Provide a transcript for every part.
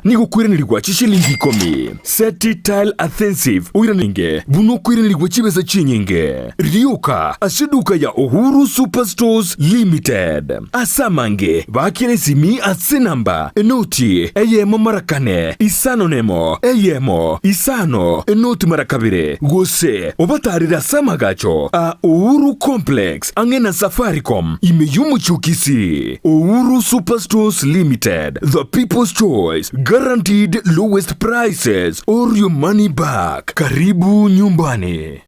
Nigo okoiranerigwa chishilingi ikomi. Seti tile adhesive oiranenge buna okoiranerigwa chibesa chinyinge. Rioka ase eduka ya Uhuru Superstores Limited. Ase amange baakera esimi ase enamba enoti eyemo mara kane isano nemo eyemo isano enoti mara kabere gose obatarere ase amagacho a Uhuru Complex ang'e na Safaricom ime y'omochie o Kisii. Uhuru Superstores Limited, the people's choice, guaranteed lowest prices or your money back. Karibu nyumbani.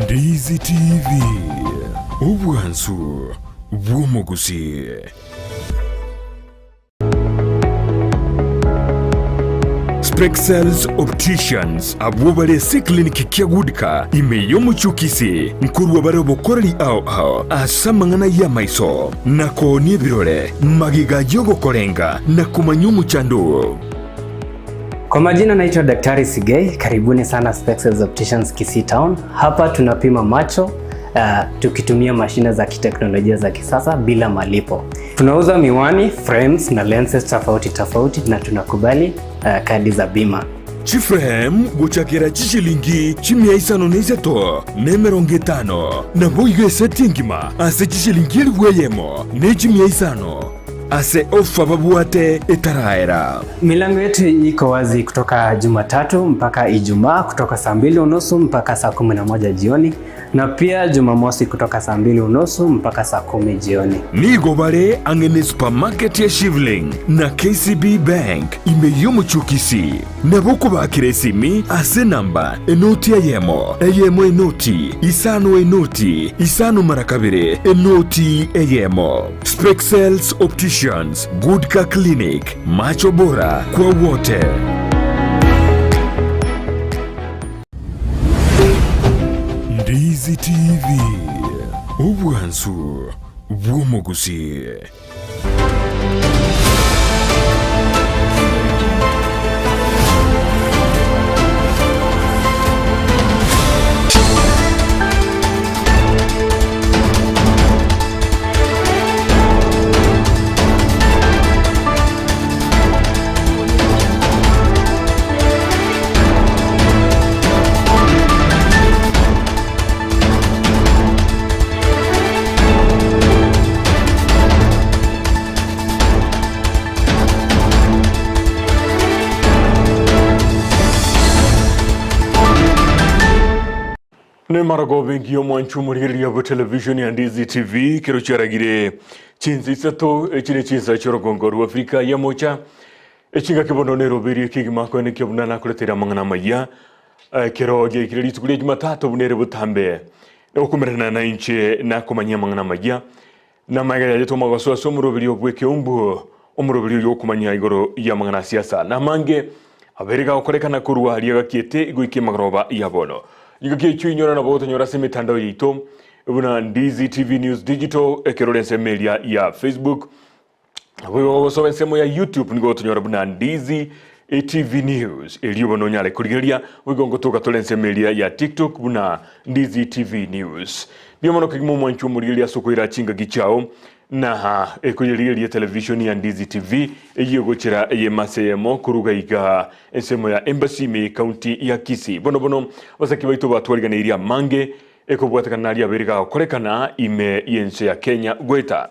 Ndizi TV, obwansu bw'omogusii. Spexels Opticians abwo bare ase eclinic kia Goodcar ime y'omochie o Kisii nkorwa bare obokoreri ao ao ase amang'ana y'amaiso na koonia ebirore magega y'ogokorenga na komanya omochando oo. Kwa majina naitwa Daktari Sigei, karibuni sana Spexels Opticians Kisii Town. Hapa tunapima macho uh, tukitumia mashine za kiteknolojia za kisasa bila malipo. Tunauza miwani, frames na lenses tofauti tofauti na tunakubali uh, kadi za bima. Chiframe gochakera chishilingi chimia isano na isato na emerongo etano, naboigo eseti engima ase chishilingi elifu eyemo ne chimia isano. Ase ofa babwate etaraera. Milango yetu iko wazi kutoka Jumatatu mpaka Ijumaa kutoka saa mbili unusu mpaka saa 11 jioni na pia Jumamosi kutoka saa mbili unusu mpaka saa kumi jioni. Nigo bare ang'e ne supermarket ya Shivling na KCB Bank ime y'omochie o Kisii. Nabo okobakera esimi ase enamba enoti eyemo, eyemo enoti, isano enoti, isano mara kabere, enoti eyemo. Spexels Opticians, Good Car Clinic, macho bora kwa wote. Ndizi TV, obwansu bw'omogusii. Nemaragoba engiya omwanchi omorigereria bwe television ya Ndizi TV kero chiaragire chinsa isato echi ne chinsa chi'orogongo rwa Afrika ya mocha echingaki bono neroberie kegima koenekia buna nakoreteire amang'ana amaya ekero giaikire rituko ria Jumatatu buna ere botambe Okomerana nainche nakomanyia amang'ana amayia, na amaiga yaye tomagoso ase omoroberio bw'ekeumbu, omoroberio oyo okomanyia igoro y'amang'ana a siasa na amange abeire gagokorekana korwa aria gakiete goika emagoroba ya bono. Chingaki echio inyora nabo gotonyora ase emetandao yaito buna Ndizi TV News Digital ekero ore ensemo eria ya Facebook, Naboigo gosoa ensemo ya YouTube nigo gotonyora buna Ndizi TV News erio bono onyare korigereria boigo ngotoka tore ensemo eria ya TikTok buna Ndizi TV News. Mbuya mono kegima omwanchi omorigereria ase okoira chingaki chiao na ekoyerigereria television ya Ndizi TV eyio egochera eyemase eyemo koruga iga ensemo ya Embassy ime county ya Kisii. Bono bono abasaki baito batwariganeirie amange ekobwatekana naria abeire gagokorekana ime yense ya Kenya goeta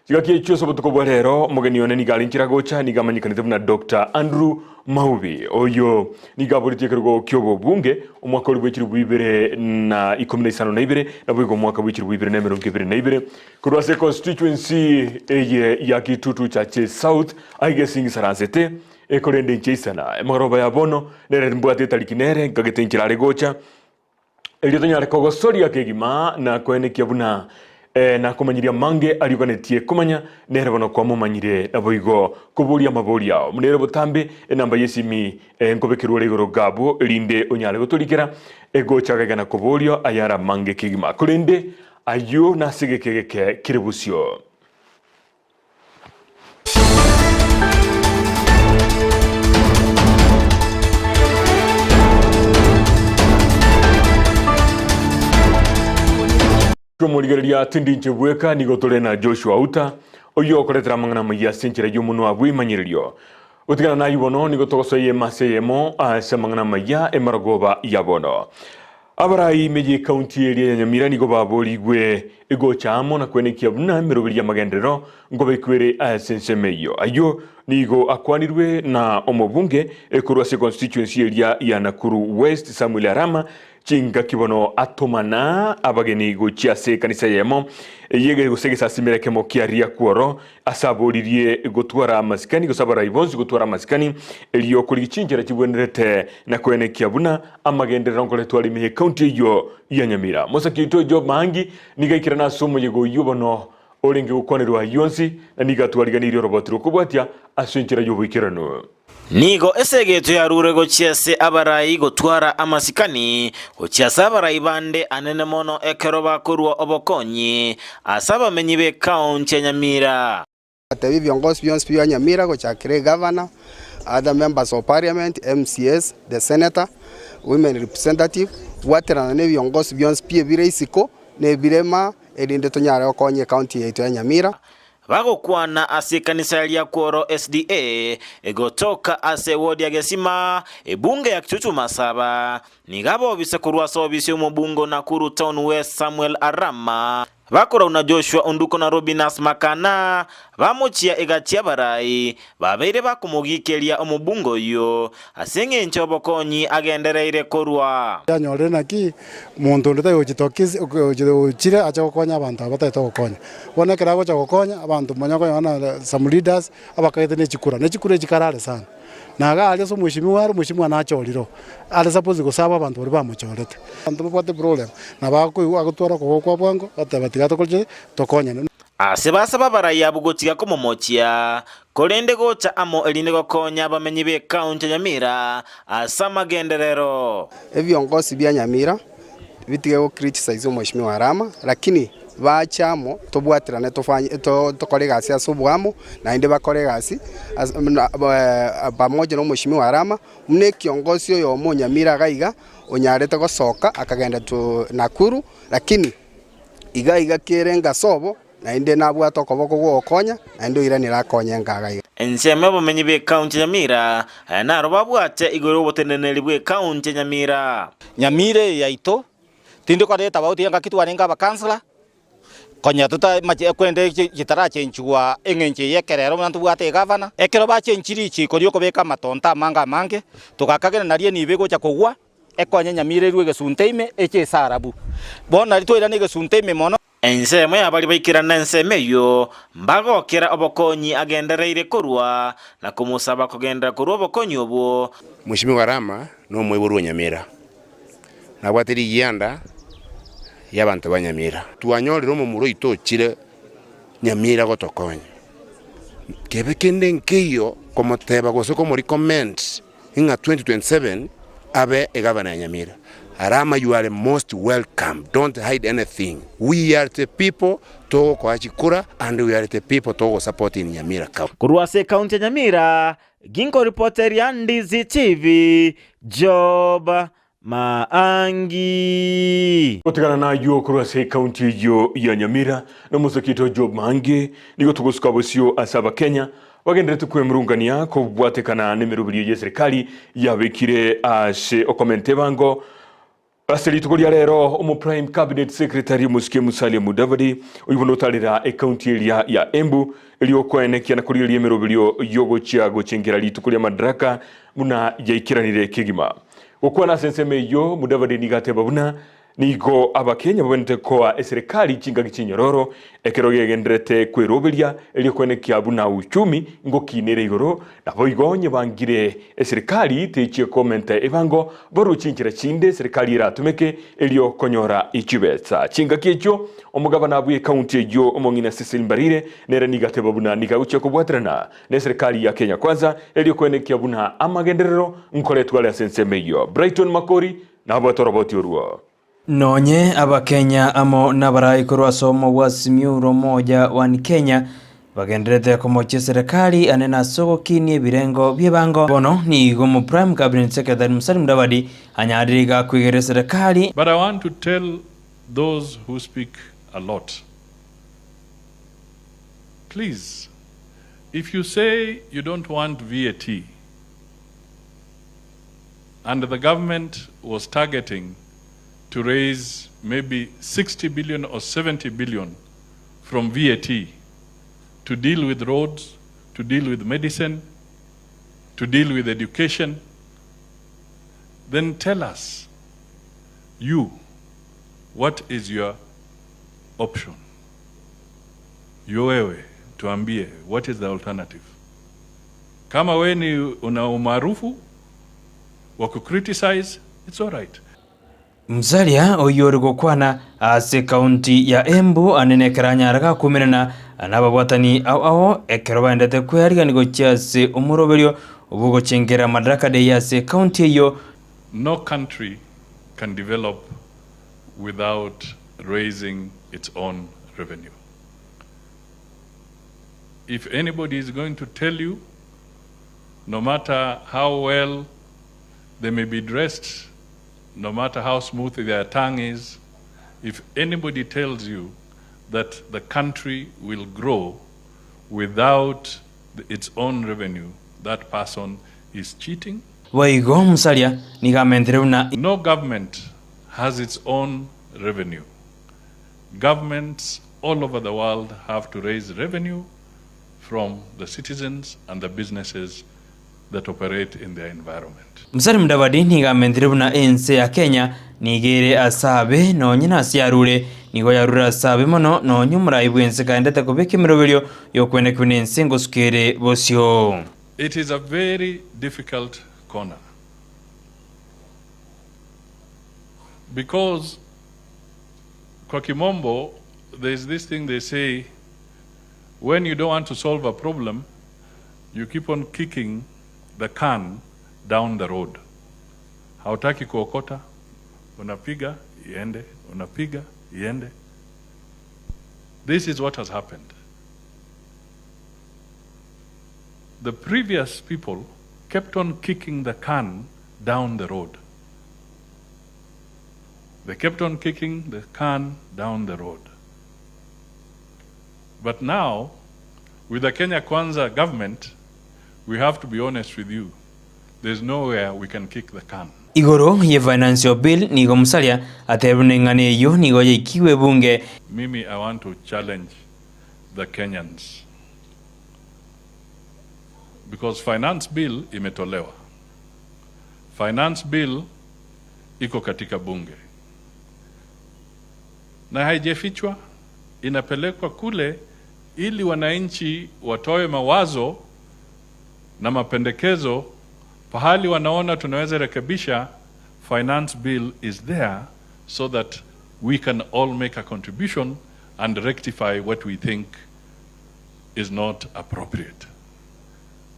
Chingaki echio ase obotuko bwa rero, omogeni one nigo are nchera gocha, nigo amanyekanete buna Doctor Andrew Maubi. Oyo nigo aboretie ekerogo ki'obobunge omwaka oria bw'echilifu ibere na ikomi na isano na ibere, naboigo omwaka bw'echilifu ibere na emerongo ebere na ibere, korwa ase econstituency eye ya Kitutu Chache South, aiga ase ingisaransete, ekorende inche isana. Emaroba ya bono nere mbwate etariki nere, nkagete inchera are gocha, Erio tonyare kogosoria kegima na koenekia buna eh, nakomanyirie amange aria oganetie komanya, nere bono kwamomanyire, naboigo koboria amaborio ao. Buna ere botambe enamba y'esimi eh, nkobekerwa ore igoro gabwo, erinde onyare gotorikera egocha gaiga na koborio ayare amange kegima. Korende ayio nase egeka egeke kere bosio. Omorigereria tindi inche bweka nigo tore na Joshua Outa. Oyio okoretera amang'ana amayia ase enchera y'omonwa bw'emanyererio. Gotigana nayio bono nigo togosoa eyemo ase eyemo ase amang'ana amaya emarogoba ya bono. Abarai ime y'ekaunti eria ya Nyamira nigo baborigwe gocha amo na kwenekia buna emeroberi y'amagenderero nkobekwa ere ase ensemo eyio. Ayio nigo akwanirwe na omobunge korwa ase constituency eria ya Nakuru West Samuel Arama Chingaki bono atomana abageni gochia ase ekanisa eyemo eye gose egesasimero ekemo kia Riakworo, ase aboririe gotwara amasikani gose abarai bonsi gotwara amasikani, erio korigia chinchera chigwenerete na koenekia buna amagenderero nkoretwa are ime y'ekaunti eyio ya Nyamira. Mosaki oito Job Maangi nigo aikerana ase omoyega oyio bono orenge gokwanerwa ayio onsi, na nigo atwariganirie oroboti rw'okobwatia ase enchera y'oboikeranu. Nigo esegeto yarure gochia ase abarai gotwara amasikani gochia ase abarai bande anene mono ekero bakorua obokonyi ase abamenyi b'ekaunti ya Nyamira. Agatebia ebiongosi bionsi bia Nyamira gochakera egavana, other members of parliament, MCAs, the senator, women representative, bwaterana na ebiongosi bionsi pi ebire isiko na ebirema erinde tonyare gokonya ecounty yaito ya Nyamira. Bagokwana ase ekanisa ya Riakworo SDA, egotoka ase ewodi ya Gesima, ebunge ya Kitutu Masaba, nigo abobisa korwa ase obisi y'omobunge o Nakuru Town West Samuel Arama, bakorau na Joshua Onduko na Robinas Makana, bamochia egati y'abarai babeire bakomogikeria omobunge oyio ase engencho y'obokonyi agendereire korwa. Yanyorire naki monto onde tari gochitokisia ochire ache gokonya abanto aba batagete gokonya. Bono ekero agocha gokonya, abanto manya konyora na some leaders abakaete ne chikura, ne chikura echi karare sana. Na iga aria ase omweshimiwa are, omweshimiwa nachorire oo, are suppose gosaba abanto baria bamochorete. Abanto babwate problem, nabo akoigwa agotwara okoboko kwa bwango, bateba tiga tokore ki? Tokonyane. Ase basaba abarai abwo gotiga komomochia, korende gocha amo erinde gokonya abamenyi b'ekaunti ya Nyamira ase amagenderero. Ebiongosi bia Nyamira bitige go criticize omweshimiwa Arama lakini bache amo tobwaterane tofanye tokore egasi ase oboamo naende bakore egasi ase pamoja na omweshimiwa Arama buna ekiongosi oyomo o Nyamira iga iga onyarete gosoka akagenda to Nakuru lakini Iga iga kere ngasobo, naende nabwate okoboko gw'ogokonya, naende oiranere akonye ngaga iga. Ensemo y'abamenyi b'ekaunti ya Nyamira, aya naro babwate igoro y'oboteneneri bw'ekaunti ya Nyamira. Nyamira eye yaito, tindi koreta tofauti engaki twarenge abakansela, konya totamache kwende chitarachenchigwa eng'encho eye ekerero buna ntobwate egavana. Ekero bachenchirie richiko riokobeka amatonto amange amange, togakagera nario enibo egocha kogwa. Ekonye nyamira erue egesunte ime, eche ase arabu. Bono nario twairana egesunte ime mono. Ensemo y'abaria baikerana ensemo eyio, mbagokera obokonyi agendereire korua, na komosaba kogenderera korua obokonyi obwo. Mweshimiwa Rama nomoiborwa o Nyamira, nabwate rigianda ri'abanto ba Nyamira. Twanyorire omomura oito ochire Nyamira gotokonya. Kebe kende nkeiyo komoteba gose komorecommend ng'a 2027 abe egavana ya Nyamira. Arama you are most welcome, don't hide anything, we are the people togokoa chikura and we are the people togosupport in Nyamira county. Korwa ase ekaunti ya Nyamira, ginkoripoteria Ndizi TV, Job Maangi. Gotigana nayio korwa ase ekaunti eyio ya Nyamira na omosaki oito Job Maangi, nigo togosuka bosio ase Abakenya bagenderete kwemurungania kobwatekana nemeroberio y'eserikali yabekire ase okomenta ebango ase rituko ria rero. Omo Prime Cabinet Secretary omosike Musalia Mudavadi oyio bono otarera ekaunti eria ya Embu erio okoenekia na korigereria emeroberio yogochia gochengera rituko ria Madaraka buna yaikeranire kegima. Gokwana ase ensemo eyio, Mudavadi nigo ateba buna nigo Abakenya babwenerete koa eserekari chingaki chinyororo ekero gegendererete kweroberia erio koenekia buna uchumi ngokinere igoro, naboigo onye bangire eserekari techie komenta ebango barue chinchera chinde eserekari eratumeke erio konyora chibesa. Chingaki echio omogabana bw'ecounty eyio omong'ina Cecily Mbarire nere nigo ateba buna nigo agochia kobwaterana Neserikari ya Kenya Kwanza erio koenekia buna amagenderero nkoretwe are ase ensemo eyio. Brighton Makori nabwate oroboti orwo. Nonye Abakenya amo nabarai korwa ase omo bwa Simiyu Umoja One Kenya bagendererete komochia eserekari anene ase ogokinia ebirengo bi'ebango, bono nigo omo Prime Cabinet Secretary Musalia Mudavadi anyarire iga koigerera eserekari. But I want to tell those who speak a lot. Please, if you say you don't want VAT, and the government was targeting to raise maybe 60 billion or 70 billion from VAT to deal with roads, to deal with medicine, to deal with education, then tell us, you, what is your option? Wewe tuambie, what is the alternative? Kama we ni una umaarufu wa kucriticize, it's all right. Musalia oyio ore gokwana ase ekaunti ya Embu ane nekero anyare gakumerana nababwatani ao ao ekero baendete kwearigania gochia ase omoroberio obwogochengera Madaraka Day ase ekaunti eyio. No country can develop without raising its own revenue. If anybody is going to tell you, no matter how well they may be dressed, no matter how smooth their tongue is, if anybody tells you that the country will grow without its own revenue, that person is cheating. Boigo Musalia nigo amentere buna. No government has its own revenue. Governments all over the world have to raise revenue from the citizens and the businesses that operate in their environment. Musalia Mudavadi nigo amentere buna ense ya Kenya nigo ere ase abe nonye nase yarure nigo yarure ase abe mono nonye omorai bwense kaendete kobeka emeroberio yokoenekwa buna ense ngosuka ere bosio. It is a very difficult corner because kwa kimombo there is this thing they say, when you don't want to solve a problem, you keep on kicking the can down the road. Hautaki kuokota, unapiga iende, unapiga iende. This is what has happened. The previous people kept on kicking the can down the road. They kept on kicking the can down the road. But now, with the Kenya Kwanza government, we have to be honest with you. There's nowhere we can kick the can. Igoro ye financial bill nigo Musalia atebire buna eng'ana eyio nigo yaikigwe ebunge. Mimi, I want to challenge the Kenyans. Because finance bill imetolewa. Finance bill iko katika bunge. Na haijafichwa, inapelekwa kule ili wananchi watoe mawazo na mapendekezo pahali wanaona tunaweza rekebisha. Finance bill is there so that we can all make a contribution and rectify what we think is not appropriate.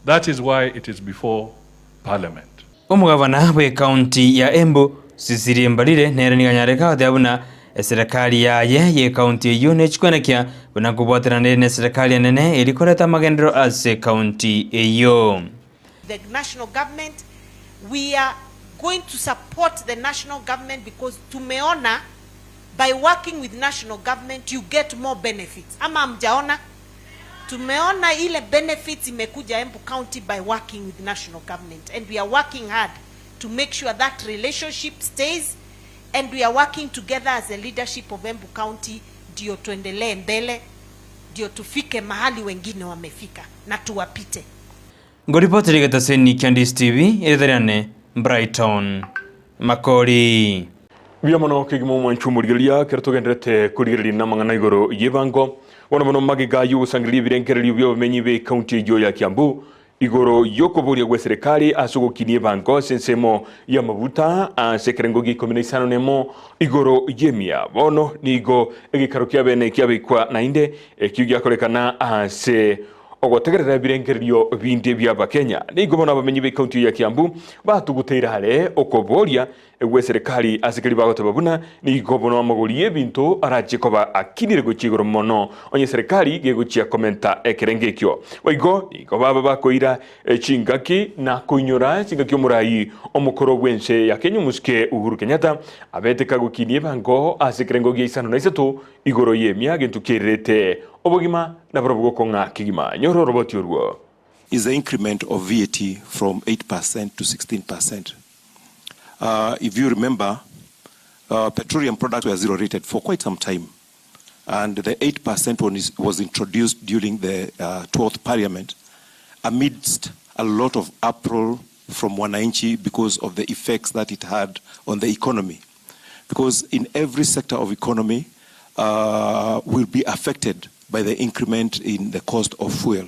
That is why it is before Parliament. Omogavana bw'ekaunti ya Embu Cecilia Mbarire nere nigo anyare goteba buna eserekari yaye y'ekaunti eyio nechikwenekia buna nkobwaterana ere na eserekari enene eri koreta amagenderero ase ekaunti eyio. The national government, we are going to support the national government because tumeona by working with national government you get more benefits. Ama hamjaona? Tumeona ile benefits imekuja Embu County by working with national government, and we are working hard to make sure that relationship stays, and we are working together as a leadership of Embu County ndio tuendelee mbele, ndio tufike mahali wengine wamefika na tuwapite. Ngoripoteri getaseni kia Ndisi TV, eritariane Brighton Makori. Mbuya mono kegima omwancho omorigereria ekero togenderete korigereria namang'ana igoro y'ebango. Bono mono magega y'ogosangereria ebirengererio bi'abamenyi b'ecounty eyio ya Kiambu igoro y'okoboria gw'eserekari ase ogokinia ebango ase ensemo y'amabuta ase ekerengo gia ikomi na isano nemo igoro y'emia. Bono nigo egekaro kia bene kiabekwa naende ekio giakorekana ase ogotegerera ebirengererio binde bi'Abakenya. Nigo bono abamenyi b'ecounty ya Kiambu batuguteire are okoboria Gweserikari ase keria bagoteba buna nigo bono amagori y'ebinto arachie koba akinire gochia igoro mono onye serikari gegochia komenta ekerengo ekio. Boigo nigo baba bakoira chingaki na koinyora chingaki omorai omokoro bw'ense ya Kenya omosike Uhuru Kenyatta abete kagokinia ebango ase ekerengo gia isano na isato igoro y'emia gento kiererete obogima nabarobwo gokong'a kegima. Nyora oroboti orwo. Is the increment of VAT from 8% to 16%. Uh, if you remember, uh, petroleum products were zero rated for quite some time. And the 8% one is, was introduced during the uh, 12th Parliament amidst a lot of uproar from Wananchi because of the effects that it had on the economy. Because in every sector of economy uh, will be affected by the increment in the cost of fuel.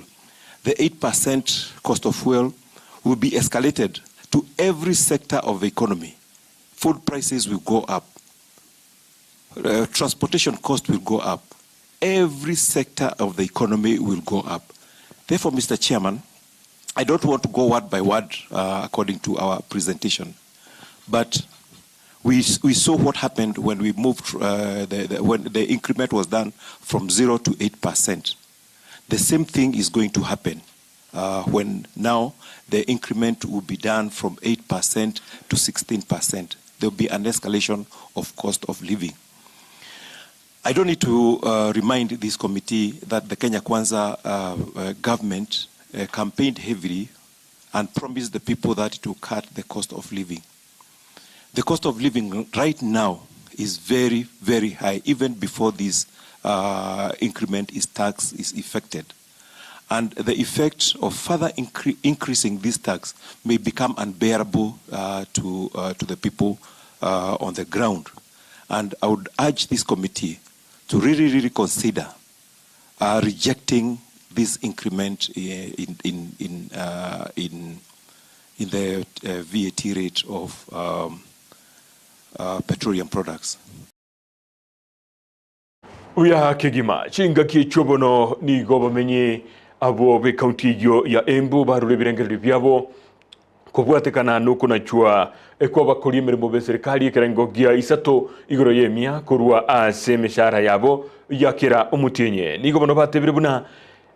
The 8% cost of fuel will be escalated to every sector of the economy. Food prices will go up. Uh, transportation cost will go up. Every sector of the economy will go up. Therefore, Mr. Chairman, I don't want to go word by word uh, according to our presentation, but we, we saw what happened when we moved, uh, the, the, when the increment was done from 0 to 8%. The same thing is going to happen uh, when now the increment will be done from 8% to 16%. There will be an escalation of cost of living. I don't need to uh, remind this committee that the Kenya Kwanza uh, uh, government uh, campaigned heavily and promised the people that it will cut the cost of living. The cost of living right now is very, very high, even before this uh, increment is tax is effected. And the effect of further incre increasing this tax may become unbearable uh, to, uh, to the people uh, on the ground. And I would urge this committee to really, really consider uh, rejecting this increment in, in, in, uh, in, in the uh, VAT rate of um, uh, petroleum products. Buya kegima chingaki echio bono nigo bamenye abwo b'ekaunti eyio ya Embu barure ebirengererio biabo kobwatekana nokonachwa ekwabakori emeremo b'eserikari ekerengo gia isato igoro y'emia korwa ase emeshahara yabo yakera omotienye. Nigo bono batebire buna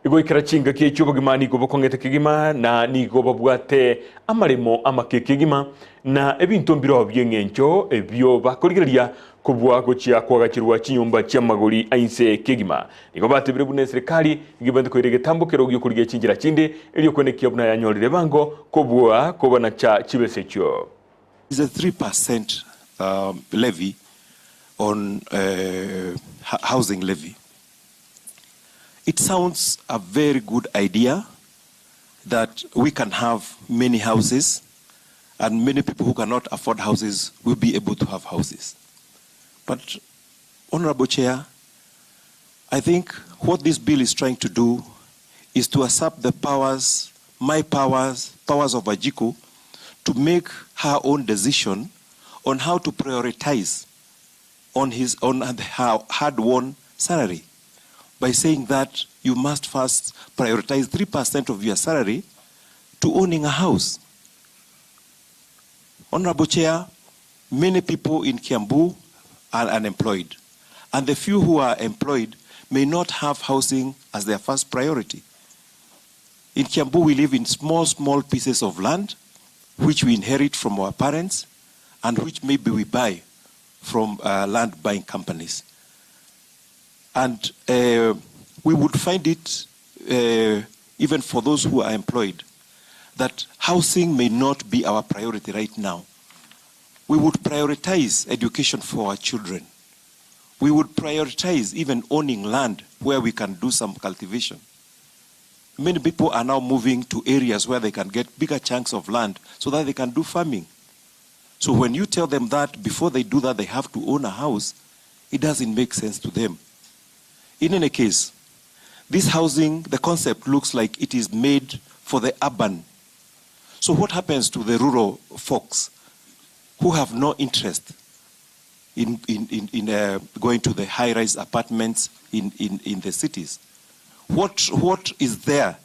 Goikera chingaki echio obogima nigo bokong'ete kegima, na nigo babwate amaremo amake kegima, na ebinto mbireo bi'engencho ebio bakorigereria kobua gochia koagacherwa chinyomba chi'amagori a inse kegima. Nigo batebire buna eserekari nigo ebwenerete koira egetambokero gi'okorigia chinchera chinde erio kwenekia buna yanyorire ebango kobua kobanacha chibesa echio. Is a 3% um, levy on uh, housing levy. It sounds a very good idea that we can have many houses and many people who cannot afford houses will be able to have houses. But, Honorable Chair, I think what this bill is trying to do is to usurp the powers, my powers, powers of Ajiku, to make her own decision on how to prioritize on his on her hard-won salary by saying that you must first prioritize 3% of your salary to owning a house. Honorable Chair, many people in Kiambu are unemployed, and the few who are employed may not have housing as their first priority. In Kiambu, we live in small, small pieces of land, which we inherit from our parents and which maybe we buy from uh, land buying companies. And uh, we would find it, uh, even for those who are employed, that housing may not be our priority right now. We would prioritize education for our children. We would prioritize even owning land where we can do some cultivation. Many people are now moving to areas where they can get bigger chunks of land so that they can do farming. So when you tell them that before they do that they have to own a house, it doesn't make sense to them. In any case, this housing, the concept looks like it is made for the urban. So what happens to the rural folks who have no interest in, in, in, in uh, going to the high-rise apartments in, in, in the cities? What, what is there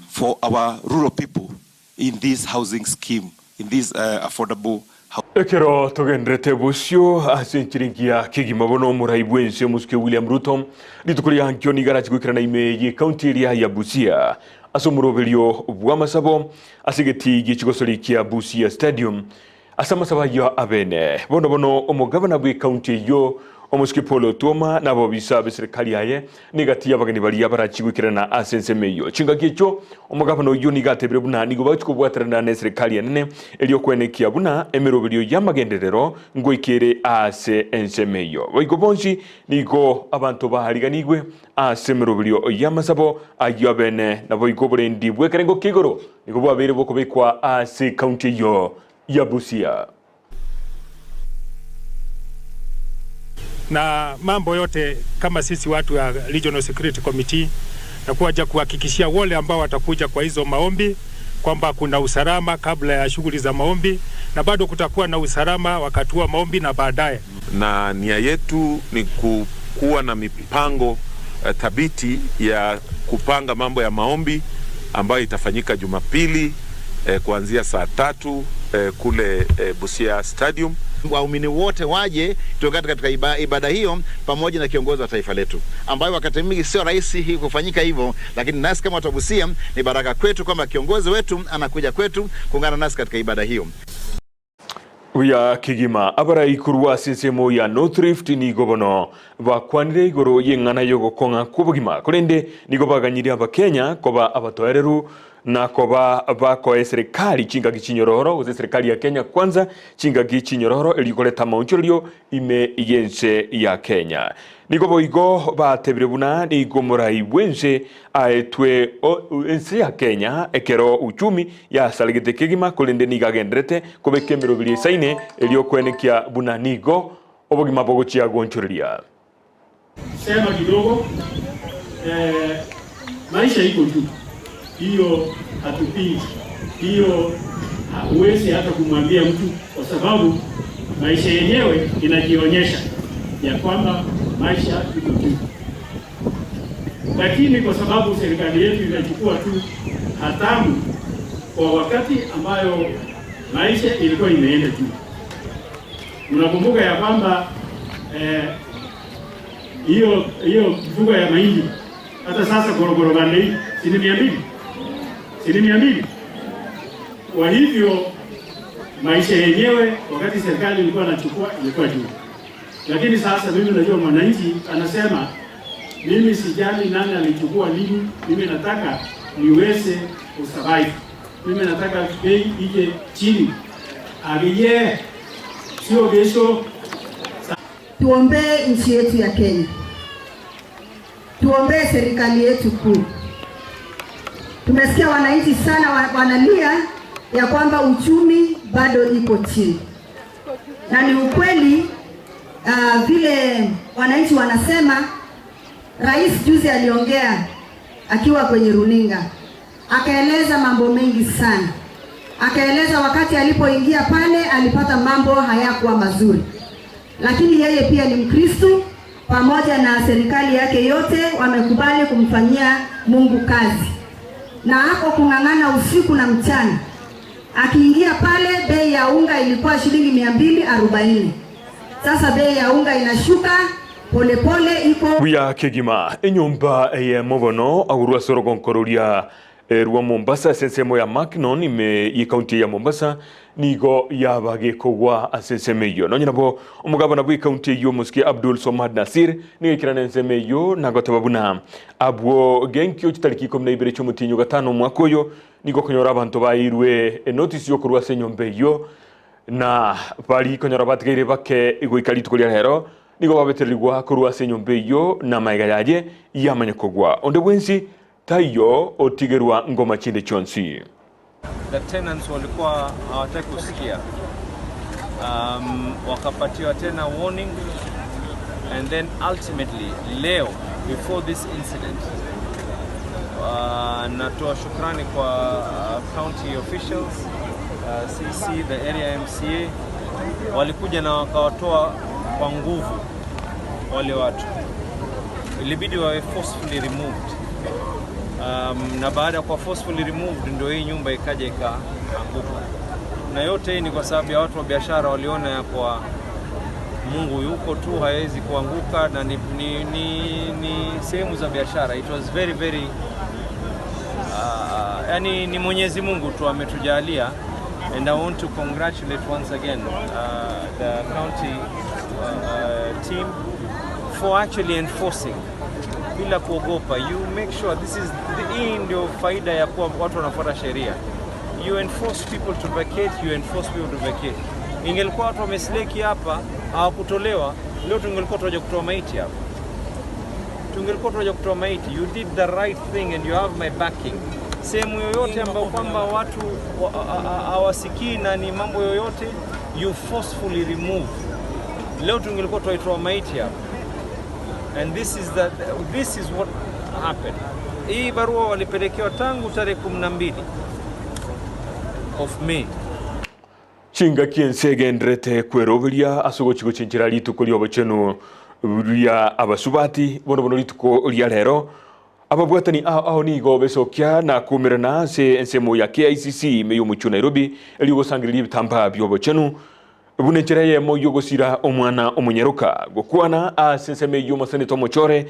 for our rural people in this housing scheme, in this uh, affordable housing? Ekero togenderete bosio ase enchera engiya kegima bono omorai bw'ense omosuke William Ruto rituko ria ankio nigo arache goikerana ime y'ekaunti eria ya Busia ase omoroberio bw'amasabo ase egetii gie chigosori kia Busia Stadium Ase amasabo ayio abene, bono bono omogabana bw'ekaunti eyio, omosike Paul Otuoma, na abobisa b'eserekari yaye, negati y'abageni baria barachie goikerana ase ensemo eyio. Chingaki echio, omogabana oyio nigo atebire buna nigo bagochia kobwaterana n'eserekari enene erio koenekia buna emeroberio y'amagenderero ngoika ere ase ensemo eyio. Boigo bonsi nigo abanto baariganigwe ase emeroberio y'amasabo ayio abene, naboigo oborendi bw'ekerengo kia igoro nigo bwabeire bokobekwa ase ekaunti eyio ya Busia. Na mambo yote kama sisi watu ya Regional Security Committee na kuja kuhakikishia wale ambao watakuja kwa hizo maombi kwamba kuna usalama kabla ya shughuli za maombi na bado kutakuwa na usalama wakati wa maombi na baadaye. Na nia yetu ni kuwa na mipango thabiti ya kupanga mambo ya maombi ambayo itafanyika Jumapili kuanzia saa 3 kule Busia Stadium. Waumini wote waje tuungane katika ibada hiyo pamoja na kiongozi wa taifa letu, ambayo wakati mwingi sio rahisi hii kufanyika hivyo, lakini nasi kama watu wa Busia ni baraka kwetu kwamba kiongozi wetu anakuja kwetu kuungana nasi katika ibada hiyo. Buya kegima abarai korwa ase ensemo ya North Rift nigo bono bakwanire igoro y'eng'ana y'ogokong'a kw'obogima, korende nigo baganyire Abakenya koba abatoereru na koba bakoa eserekari chingaki chinyororo, gose eserekari ya Kenya Kwanza chingaki chinyororo erio koreta amaonchorerio ime y'ense ya Kenya. Nigo boigo batebire buna nigo omorai bw'ense aetwe ense ya Kenya ekero uchumi yasaregete kegima korende nigo agenderete kobeka emeroberi esaine erio koenekia buna nigo obogima bogochia gonchoreria. Sema kidogo eh, maisha iko juu, hiyo hatupingi, hiyo huwezi hata kumwambia mtu, kwa sababu maisha yenyewe inajionyesha ya kwamba maisha iko juu, lakini kwa sababu serikali yetu inachukua tu hatamu kwa wakati ambayo maisha ilikuwa imeenda juu. Unakumbuka ya kwamba hiyo mfuko ya mahindi hata sasa gorogoro bande hii si ni 200? Si ni 200? Kwa hivyo maisha yenyewe wakati serikali ilikuwa inachukua ilikuwa juu, lakini sasa mimi najua mwananchi anasema mimi sijali nani alichukua nini, mimi nataka niweze kusurvive, mimi nataka bei ije chini, abiye sio kesho. Tuombee nchi yetu ya Kenya, tuombee serikali yetu kuu. Tumesikia wananchi sana wanalia ya kwamba uchumi bado iko chini, na ni ukweli. Vile wananchi wanasema. Rais juzi aliongea akiwa kwenye runinga, akaeleza mambo mengi sana. Akaeleza wakati alipoingia pale alipata mambo hayakuwa mazuri, lakini yeye pia ni Mkristo, pamoja na serikali yake yote wamekubali kumfanyia Mungu kazi, na hako kung'ang'ana usiku na mchana. Akiingia pale bei ya unga ilikuwa shilingi 240. Sasa bei ya unga inashuka polepole iko Buya kegima enyomba eyemo bono agurwa ase orogonkororia rwa Mombasa ase ensemo ya Mackinon ime ye county ya Mombasa nigo yabagekogwa ase ensemo eyio nonye nabo omogabana bwa ekaunti eyio omosike Abdul Somad Nasir nigo ekirana ensemo eyio nagoteba buna abwo genkio chitariki 12 chiomotinyo 5 omwaka oyo nigo okonyora abanto bairwe enotice yokorwa ase enyomba eyio na bari konyora batigaire bake goika rituko ria rero nigo babetererigwa korwa ase enyomba eyio na maega yaye yamanya kogwa onde bwensi taiyo otigerwa ngoma chinde chonsi. The tenants walikuwa hawataki kusikia, wakapatiwa tena warning, and then ultimately leo before this incident, natoa shukrani kwa county officials, CC, the area MCA walikuja na wakawatoa kwa nguvu wale watu, ilibidi wawe forcefully removed. Na baada ya kuwa forcefully removed ndio hii nyumba ikaja ikaanguka. Na yote hii ni kwa sababu ya watu wa biashara waliona ya kwa Mungu yuko tu, hawezi kuanguka na ni, ni, ni, ni sehemu za biashara. It was very very yani ni Mwenyezi Mungu tu ametujalia and I want to congratulate once again the county team for actually enforcing bila kuogopa. You make sure this is hii ndio faida ya kuwa watu wanafuata sheria. You enforce people to vacate, you enforce people to vacate. Ingelikuwa watu wamesleki hapa hawakutolewa, leo tungelikuwa tunaja kutoa maiti hapa, tungelikuwa tunaja kutoa maiti. You did the right thing and you have my backing. Sehemu yoyote ambayo kwamba watu hawasikii na ni mambo yoyote, you forcefully remove. Leo tungelikuwa tunaitoa maiti hapa and this is what happened. Hii barua walipelekewa tangu tarehe 12 of May. Chinga kiensegenderete kweroberia ase ogochi gochenchera rituko ria obochenu ria abasubati bono bono rituko ria rero ababwatani ao ao nigo besokia na kumirana ase ensemo ya KICC ime y'omochie Nairobi eri ogosangereria ebitambaa bia obochenu buna enchera eyemo yogosira omwana omonyeroka gokwana ase ensemo eywo omoseneta omochore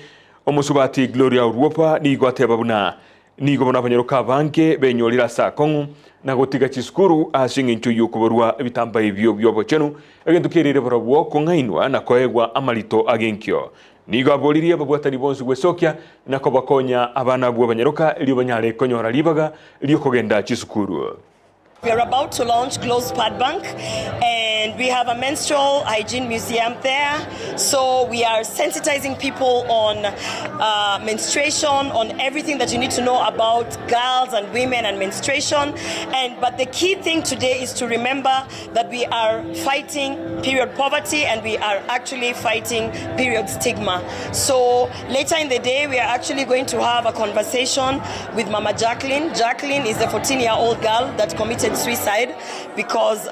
omosubati Gloria Oruopa nigo ateba buna nigo bono abanyeroka abange benyorire ase akong'u na gotiga chisukuru ase eng'encho yokoborwa ebitamba ebio bia obochenu egento kerire barabwo kong'ainwa na koegwa amarito agenkio nigo aboririe ababwatani bonsi gwesokia na kobakonya abana abwo abanyeroka erio banyare konyora ribaga riokogenda chisukuru. We are about to launch Glow's Pad Bank, and we have a menstrual hygiene museum there. So we are sensitizing people on menstruation, on everything that you need to know about girls and women and menstruation. And but the key thing today is to remember that we are fighting period poverty and we are actually fighting period stigma. So later in the day, we are actually going to have a conversation with Mama Jacqueline. Jacqueline is a 14-year-old girl that committed suicide because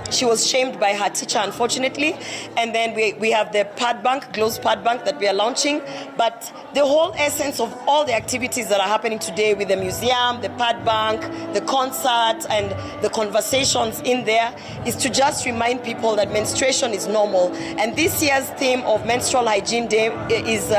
she was shamed by her teacher, unfortunately. And then we have the pad bank, Glow's Pad Bank, that we are launching. But the whole essence of all the activities that are happening today with the museum, the pad bank, the concert, and the conversations in there is to just remind people that menstruation is normal. And this year's theme of Menstrual Hygiene Day is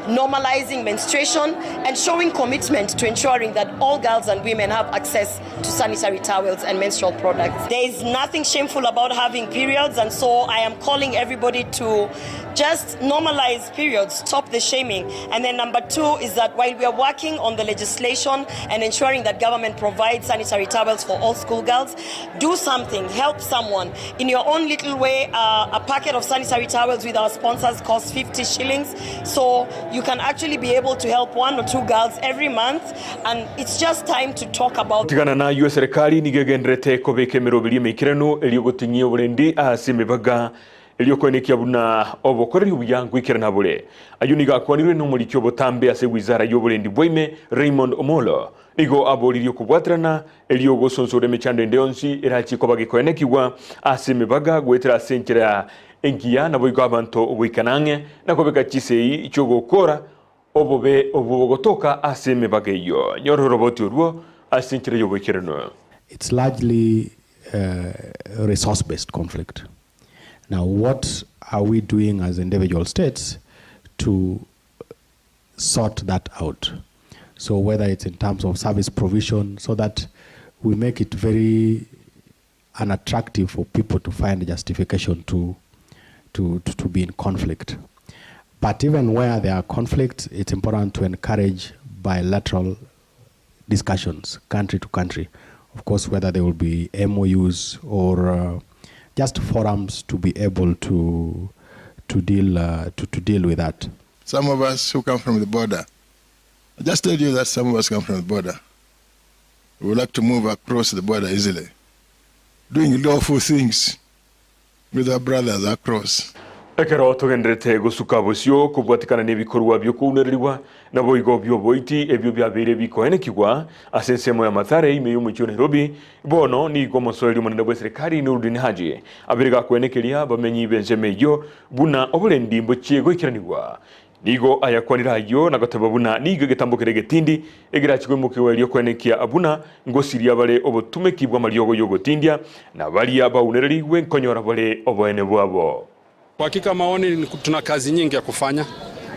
normalizing menstruation and showing commitment to ensuring that all girls and women have access to sanitary towels and menstrual products. There is nothing shameful about having periods, and so I am calling everybody to just normalize periods, stop the shaming. And then number two is that while we are working on the legislation and ensuring that government provides sanitary towels for all schoolgirls, do something, help someone. In your own little way, a packet of sanitary towels with our sponsors costs 50 shillings. So you can actually be able to help one or two girls every month, and it's just time to talk about. Tigana nayo serikali nigegenderete kobeka emeroberi emeikeranu eri ogoting'ia oborendi ase emibaga eriokoenekia buna obokoreri obuya nkoikerana bore ayo nigo akwanirwe n'omoriki obotambe ase wizara y'oborendi bwaime Raymond Omolo nigo aboririe okobwaterana eri ogosonsora emechando ende yonsi erachi koba gekoenekigwa ase emibaga goetera ase enchera engiya nabo igo abanto ogoikana ang'e na kobeka chisei chiogokora obobe obo bogotoka ase emibaga eyo nyororo roboti orwo ase enchera y'oboikerano. It's largely resource-based conflict. Now, what are we doing as individual states to sort that out? So whether it's in terms of service provision, so that we make it very unattractive for people to find justification to be in conflict. But even where there are conflicts, it's important to encourage bilateral discussions, country to country. Of course, whether there will be MOUs or just forums to be able to deal with that. Some of us who come from the border, I just tell you that some of us come from the border. We would like to move across the border easily, doing lawful things with our brothers across. Ekero togenderete gosuka bosio kobwatikana n'ebikorwa by'okounereriwa nabo igo by'oboiti ebyo byabeire bikoenekigwa ase ensemo ya Mathare ime y'omochie wa Nairobi bono nigo omosoeri omonene bwa serikali Nurdin Haji abere gakwenekeria bamenyi b'ensemo eyio buna oborendi mbochie goikeranigwa. Nigo ayakwanire ayio na goteba buna nigo egetambo kere egetindi egerachie koimokigwa erio koenekia buna ngosiria bare obotumeki bw'amariogo y'ogotindia, na baria baunererigwe nkonyora bare oboene bwabo. Kwa hakika maoni tuna kazi nyingi ya kufanya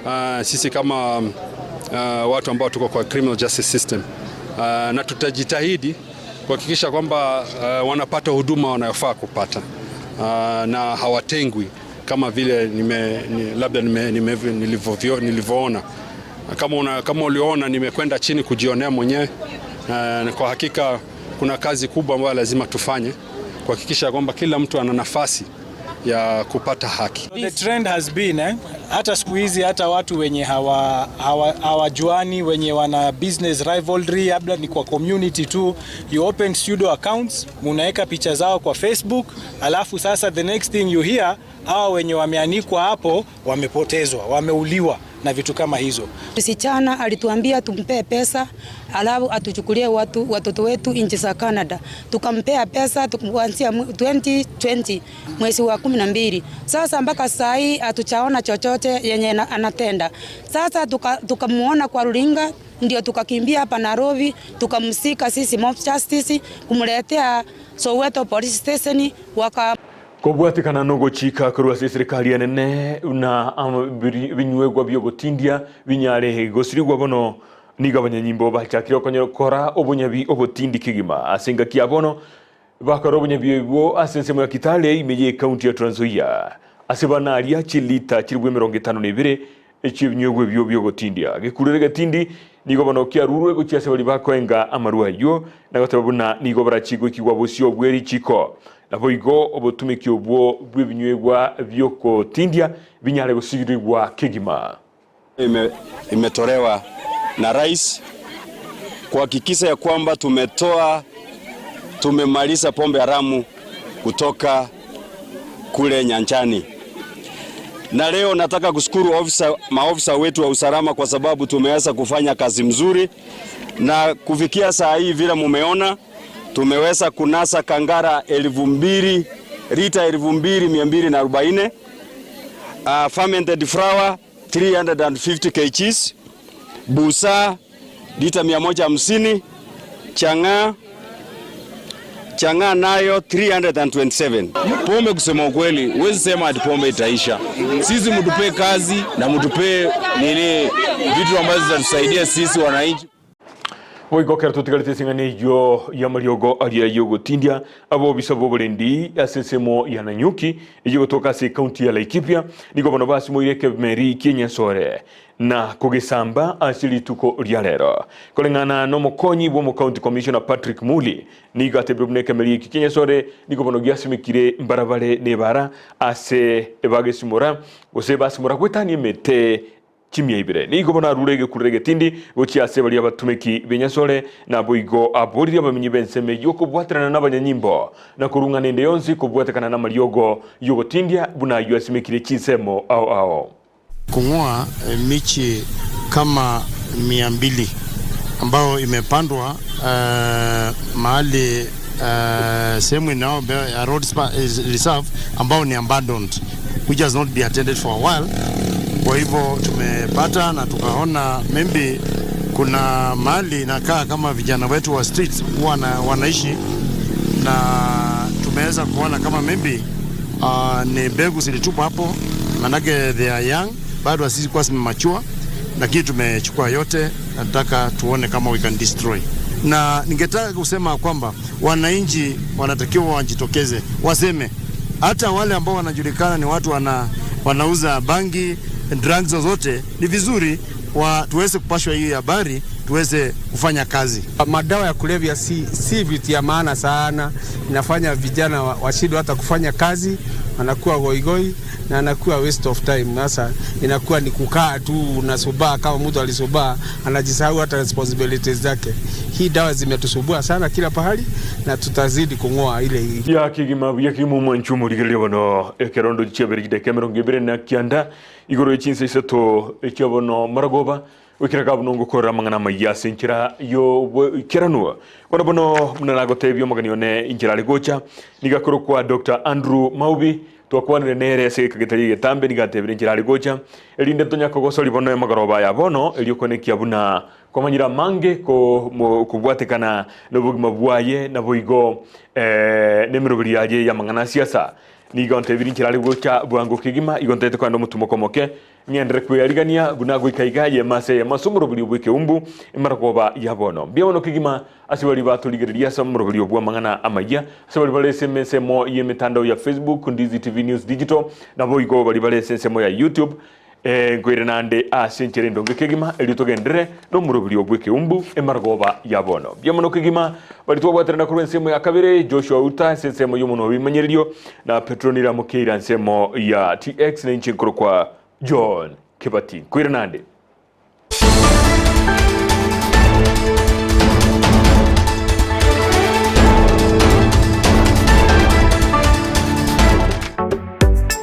uh, sisi kama uh, watu ambao tuko kwa criminal justice system uh, na tutajitahidi kuhakikisha kwamba uh, wanapata huduma wanayofaa kupata uh, na hawatengwi kama vile nime, ni, labda nime, nime, nilivyo, nilivyoona kama, una, kama uliona nimekwenda chini kujionea mwenyewe uh, kwa hakika kuna kazi kubwa ambayo lazima tufanye kuhakikisha kwamba kila mtu ana nafasi ya kupata haki. The trend has been eh, hata siku hizi hata watu wenye hawajuani hawa wenye wana business rivalry labda ni kwa community tu, you open pseudo accounts, munaweka picha zao kwa Facebook, alafu sasa the next thing you hear hawa wenye wameanikwa hapo wamepotezwa, wameuliwa na vitu kama hizo. Msichana alituambia tumpee pesa alafu atuchukulie watu watoto wetu nchi za Canada. Tukampea pesa kuanzia 2020 mwezi wa 12. Sasa mpaka saa hii hatuchaona chochote yenye anatenda. Sasa tukamuona tuka kwa runinga ndio tukakimbia hapa Nairobi tukamsika sisi Mob Justice kumletea Soweto Police Station waka Kobwatikana nogochika korwa ase eserikari enene na binywegwa biogotindia binyare gosirigwa bono nigo abanyanyimbo bachakire okonyora obonyabi obotindi kegima ase engaki ya bono bakora obonyabi obwo ase ensemo ya Kitale ime ye ekaunti ya Trans Nzoia ase banaria chilita chiribu emerongo etano na ibere echie ebinywegwa ebio biogotindia gekurere getindi nigo bono kiarurwe gochia ase baria bakoenga amarwa aywo na goteba buna nigo barachigoikigwa bosio bwa erichiko nabo igo obotumiki obwo bw'ebinywegwa biokotindia binyare gosirigwa kegima. Imetolewa na rais kuhakikisha ya kwamba tumetoa tumemaliza pombe haramu kutoka kule nyanjani. Na leo nataka kushukuru ofisa, maofisa wetu wa usalama kwa sababu tumeweza kufanya kazi mzuri na kufikia saa hii vile mumeona tumeweza kunasa kangara 2000 lita 2240, fermented flour 350 kgs, busa lita 150, chang'aa chang'aa nayo 327. Pombe kusema ukweli, huwezi sema ati pombe itaisha. Sisi mtupee kazi na mtupee nini, vitu ambazo zitatusaidia sisi wananchi. Boigo ekero totigarete esing'ana eyio y'amariogo aria y'ogotindia abobisa b'oborendi ase ensemo ya Nanyuki eyio gotoka ase ekaunti ya Laikipia nigo bono basimoire ekemeri ki'enyesore na kogesamba ase rituko ria rero. Koreng'ana na omokonyi bwa omocounty commissioner Patrick Muli nigo atebire buna ekemeri eki ki'enyesore nigo bono giasimekire mbarabare na ebara ase bagesimora gose basimora goetania emete chimia ibere. Nigo bono arure egekurera egetindi gochia ase baria abatumeki b'enyasore naboigo aboririe abamenyi b'ensemo eyio kobwaterana n'abanyanyimbo na korung'ana ende yonsi kobwatekana n'amariogo y'ogotindia buna ayio asimekire chinsemo ao ao. Kung'oa michi kama 200 ambayo imepandwa mahali sehemu inayo ya road spa, reserve ambao ni abandoned which has not been attended for a while. Kwa hivyo tumepata na tukaona maybe kuna mahali inakaa kama vijana wetu wa streets huwa wanaishi, na tumeweza kuona kama maybe ni mbegu zilitupwa hapo, manake they are young, bado hazikuwa zimemachua, lakini tumechukua yote, nataka tuone kama we can destroy. Na ningetaka kusema kwamba wananchi wanatakiwa wajitokeze, waseme, hata wale ambao wanajulikana ni watu wanauza bangi drugs zozote, ni vizuri tuweze kupashwa hii habari tuweze kufanya kazi. Madawa ya kulevya si vitu ya maana sana, inafanya vijana washindwe hata kufanya kazi, wanakuwa goigoi na anakuwa waste of time. Sasa inakuwa ni kukaa tu unasubaa, kama mtu alisubaa anajisahau hata responsibilities zake. Hii dawa zimetusumbua sana kila pahali na tutazidi kung'oa ile ya kigima buya kigima omwancho omorigereria bono ekerondo chiabere chidakika emerongo ebere na kianda igoro ye chinsa isato echia bono maragoba. Goikera iga buna ngokorera amang'ana amayia ase enchera y'oboikeranu. Bono bono buna nagotebia omogeni one inchera are gocha, nigo akorokwa Doctor Andrew Maubi, twakwanire nere ase egeka getari egetambe, nigo antebire inchera are gocha, erinde tonya kogosoria bono emagoroba aya bono, erio konekia buna kwamanyire amange ko kobwatekana nobogima bwaye naboigo nemeroberi yaye y'amang'ana a siasa. Nigo antebirie inchera are gocha bwango kegima, igo ntaete kogenda omotumo omoke. Ng'enderere kweyarigania buna goika iga eyemo ase eyemo ase omoroberio bw'ekeumbu emarogoba ya bono. Mbuya mono kegima ase baria batorigereria ase omoroberio bw'amang'ana amayia, ase baria bare ase ensemo y'emetandao ya Facebook, Ndizi TV News Digital, naboigo baria bare ase ensemo ya YouTube. Eh, nkoire nande ase enchera endonge kegima, erio togenderere nomoroberio bw'ekeumbu emarogoba ya bono. Mbuya mono kegima baria twabwaterana korwa ensemo ya kabere, Joshua Uta ase ensemo y'omonwa bw'ebimanyererio, Na Petero niramokeire ansemo ya TX, na inche nkorokwa John Kibati. Nkoira nande.